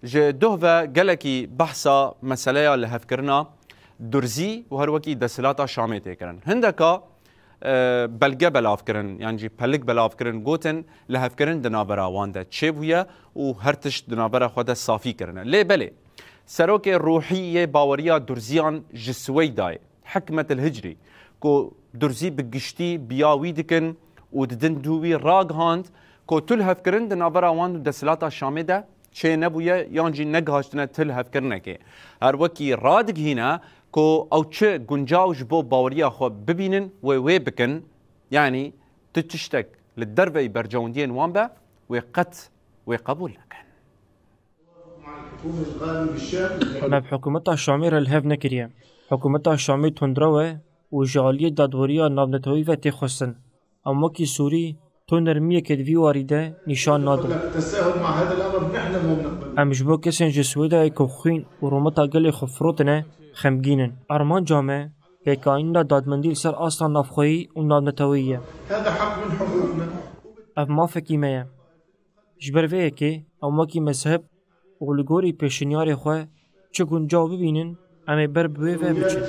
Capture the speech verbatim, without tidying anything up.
Ji doh ve gelekî behsa meseleya lihevkirina durzî û her wekî desthilata Şamê tê kirin. Hindeka e, belge belav kirin, yan jî pelik belav kirin, gotin lihevkirin di navbera wan de çêbûye û her tişt di navbera xwe de safî kirine. Lê belê, serokê ruhî yê baweriya durziyan ji Swêdayê, Hikmet el Hicrî, ku durzî bi giştî biya wî dikin û didin dû wî, ragihand ku tu lihevkirin di navbera wan û desthilata Şamê de çê nebûye yan jî negihiştine tu lihevkirinekê. Her wekî radigihîne ku ew çi guncaw ji bo baweriya xwe bibînin wê wê bikin, yanî tu tiştek li derveyî bercewendiyên wan be, wê qet wê qebûl nekin. Me bi hikûmeta Şamê re li hev nekiriye. Hikûmeta Şamê tundrew e û ji aliyê dadweriya navneteweyî ve tê xwestin. Em wekî Sûrî tu nermiyekê di vî warî de nîşan nadin. Em ji bo kesên ji Swêdayê ku xwîn û rûmeta gelê xwe firotine, xemgîn in. Armanca me pêkanîna dadmendî li ser asta navxweyî û navneteweyî ye. Ev mafekî me ye. Ji ber vê yekê em wekî mezheb û li gorî pêşinyarê xwe çi guncaw bibînin, em ê ber bi wê ve biçin.